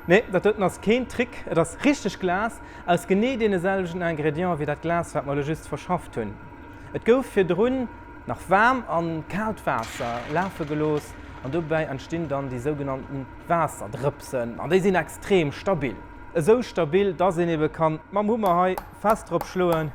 Nee, dat doten ass keen Trick, et ass richteg Glas aus genee deene selwechten Ingredienten wéi dat Glas wat mer elo just verschafft hunn. Et gouf virdrun nach waarm an kaalt Waasser lafe gelooss an dobäi entstinn dann déi sougenannten Waasserdrëpsen an déi sinn extrem stabil. Esou stabil, dass een ebe kann mam Hummer hei fest drop schloen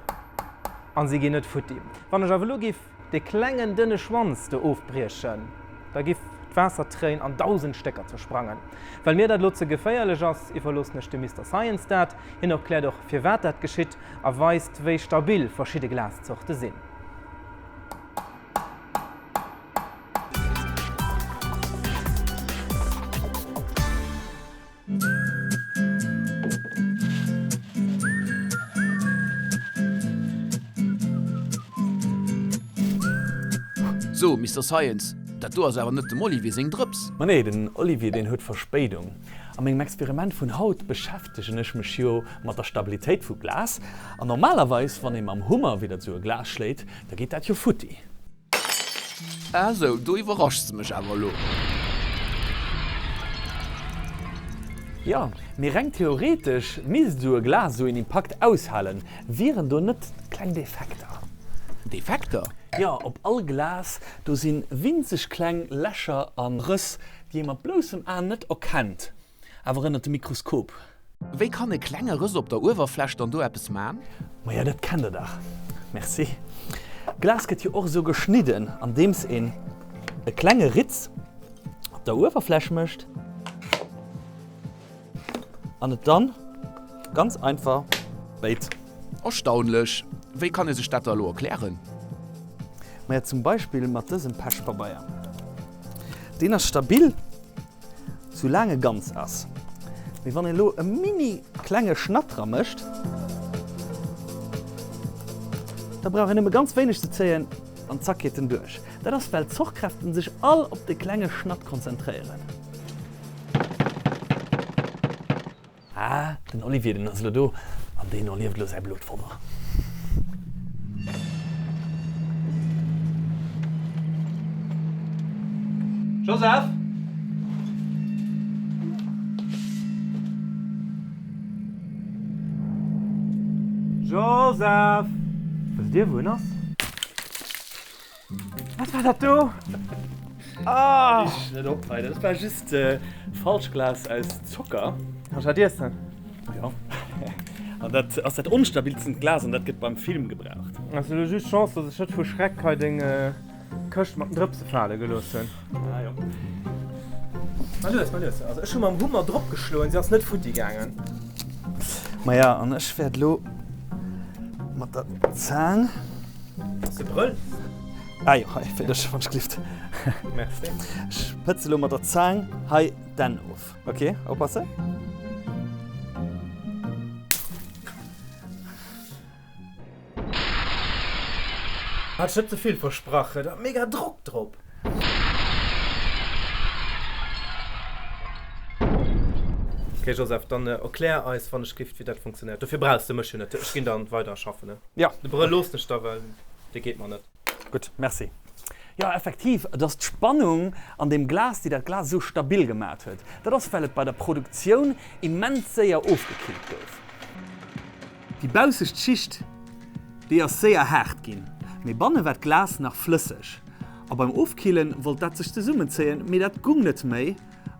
an si ginn net futti. Wann ech awer elo giff dee klengen dënne Schwanz do ofbriechen, da giff d'Waassertréin an 1000 Stécker zersprangen. Well mir dat elo ze geféierlech ass, iwwerloossen ech dem Mister Science dat. Hien erkläert och firwat dat geschitt a weist wéi stabil verschidde Glaszorte sinn. So, Mister Science, dat do ass awer net dem Olivier seng Drëps. Ma nee, den Olivier deen huet Verspéidung. A mengem Experiment vun haut beschäftegen ech mech jo mat der Stabilitéit vu Glas. An normalerweis, wann ee mam Hummer widder sou e Glas schléit, da geet dat jo futti. Ah sou, do iwwerraschs de mech awer elo. Jo, mee reng theoretesch misst esou e Glas esou een Impakt aushalen. Wieren do net kleng Defekter? Defekter? Jo, op all Glas do si winzeg kleng Lächer a Rëss, déi ee mat bloussem Aen net erkennt, awer ënnert dem Mikroskop. Wéi kann e klenge Rëss op der Uewerfläch dann do eppes man? Maja, dat kennt der dach. Merci. Glas gëtt jo och esou geschnidden, andeems een e klenge Ritz op der Uewerfläch mécht an et dann ganz einfach béit. Erstaunlech. Wéi kann ee sech dat da elo erklären? Maja, zum Beispill mat dësem Pechpabeier. Deen ass stabil. Soulaang e ganz ass. Mee wann een elo e mini klenge Schnatt dra mécht, da brauch een nëmme ganz wéineg ze zéien an zack geet en duerch. Dat ass well d'Zochkräften sech all op de klenge Schnatt konzentréieren. Ah, den Olivier, den ass elo do an deen erlieft elo säi blot Wonner. Joseph! Joseph! Wësst Dir, wou en ass? Wat war dat do? Ah! Reg net op hei, dat war just Falschglas aus Zocker. Kann ech dat iessen? Jo. An dat ass dat onstabilstent Glas an dat gëtt beim Film gebraucht. Has elo just Chance, dass ech net vu Schreck hei deng Këscht mat den Drëpse fale gelooss hunn. Ah jo. Mal lues, mal lues. Also ech hu mam Hummer drop geschloen, si ass net futti gaangen. Maja, an ech wäert elo mat der Zaang. Ass de Brëll? Ah jo, hei fir dech, wann ech glift. Merci. Ech pëtze lo mat der Zaang hei d'Enn of. Ok, oppassen. Hat ech net ze vill versprach, et war mega Drock drop. Ok Joseph, dann erklär eis wann ech glift wéi dat funktionéiert. Dofir brauchs de mech jo net, ech ginn dann weider schaffen ne. Jo. De Brëll loossen ech der, well dee geet mer net. Gutt, merci. Jo, effektiv, et ass d'Spannung an deem Glas, déi dat Glas esou stabil gemat huet. Dat ass, well et bei der Produktioun immens séier ofgekillt gouf. Déi baussescht Schicht, déi ass séier haart ginn, mee banne war d'Glas nach flësseg. A beim Ofkillen wollt dat sech zesummenzéien, mee dat gung net méi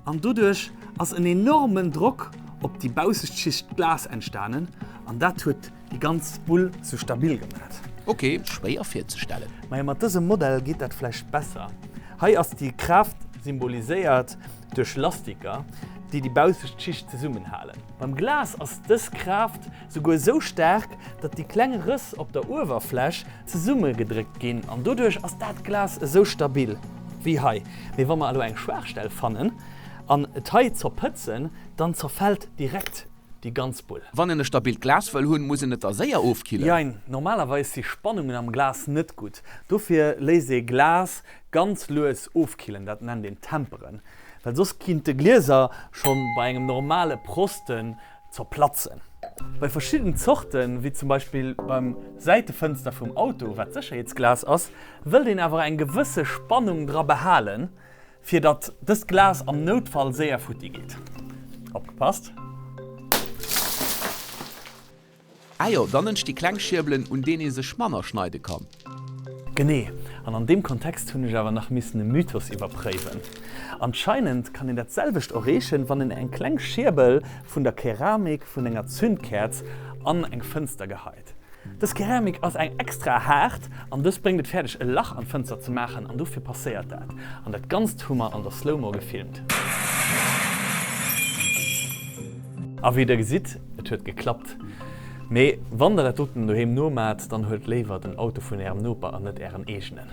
an doduerch ass en enormen Drock op déi baussescht Schicht Glas entstanen an dat huet déi ganz Bull sou stabil gemat. Ok, schwéier virzestellen. Majo mat dësem Modell geet dat vläicht besser. Hei ass déi Kraaft symboliséiert duerch Lastiker, déi déi baussescht Schicht zesummenhalen. Beim Glas ass dës Kraaft souguer esou staark, datt déi kleng Rëss op der Uewerfläch zesummegedréckt ginn an doduerch ass dat Glas esou stabil wéi hei. Mee wa mer elo eng Schwaachstell fannen an et hei zerpëtzen, dann zerfält direkt déi ganz Bull. Wann een e stabilt Glas wëll hunn, muss een et da séier ofkillen? Jein, normalerweis si Spannungen am Glas net gutt. Dofir léisst ee Glas ganz lues ofkillen, dat nennt een temperen, well soss kinnte Glieser schonn bei engem normale Prosten zerplatzen. Bei verschidden Zorten, wéi zum Beispill beim Säitefënster vum Auto, wat Sécherheetsglas ass, wëllt een awer eng gewësse Spannung dra behalen, fir datt dëst Glas am Noutfall séier futti geet. Opgepasst! Ah jo, dann entsti kleng Schierbelen, un deen ee sech manner schneide kann. Genee, an an deem Kontext hunn ech awer nach missen e Mythos iwwerpréiwen. Anscheinend kann een dat selwecht erreechen, wann een eng kleng Schierbel vun der Keramik vun enger Zündkäerz an eng Fënster geheit. Dës Keramik ass eng extra haart an dës bréngt et fäerdeg e Lach an d'Fënster ze maachen an dofir passéiert dat. An dat Ganzt hu mer an der Slowmo gefilmt. A wéi der gesitt, et huet geklappt. Mee wann der dat doten doheem nomaat, dann huelt léiwer den Auto vun ärem Noper an net ären eegenen.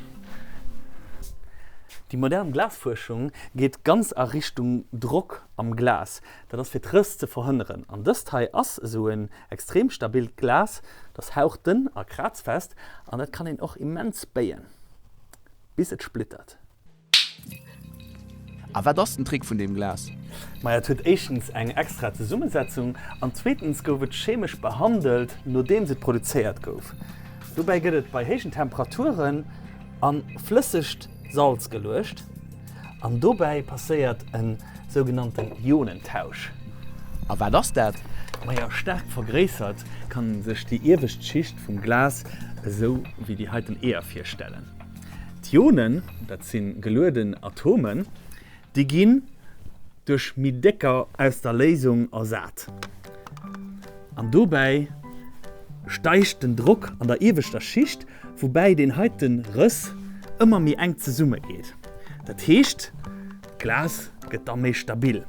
Déi modern Glasfuerschung geet ganz a Richtung Drock am Glas. Dat ass fir d'Rëss ze verhënneren. An dëst hei ass esou en extrem stabilt Glas, dat ass hauchdënn a krazfest an dat kann een och immens béien, bis et splittert. A wat ass den Trick vun deem Glas? Maja, et huet éischtens eng extra Zesummesetzung an zweetens gouf et chemesch behandelt, nodeems et produzéiert gouf. Dobäi gëtt et bei héijen Temperaturen a flëssegt Salz geluecht an dobäi passéiert e sougenannten Ionentausch. A wat ass dat? Maja, staark vergréissert kann een sech déi iewescht Schicht vum Glas esou wéi déi heiten Eeër virstellen. D'Ionen, dat si gelueden Atomen, déi ginn duerch méi décker aus der Léisung ersat. An dobäi steigt den Drock an der ieweschter Schicht, woubäi deen heite Rëss ëmmer méi enk zesumme geet. Dat heescht, d'Glas gëtt da méi stabil.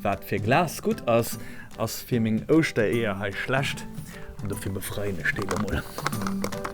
Wat fir Glas gutt ass, ass fir meng Ouschtereeër hei schlecht an dofir befreien ech déi lo mol.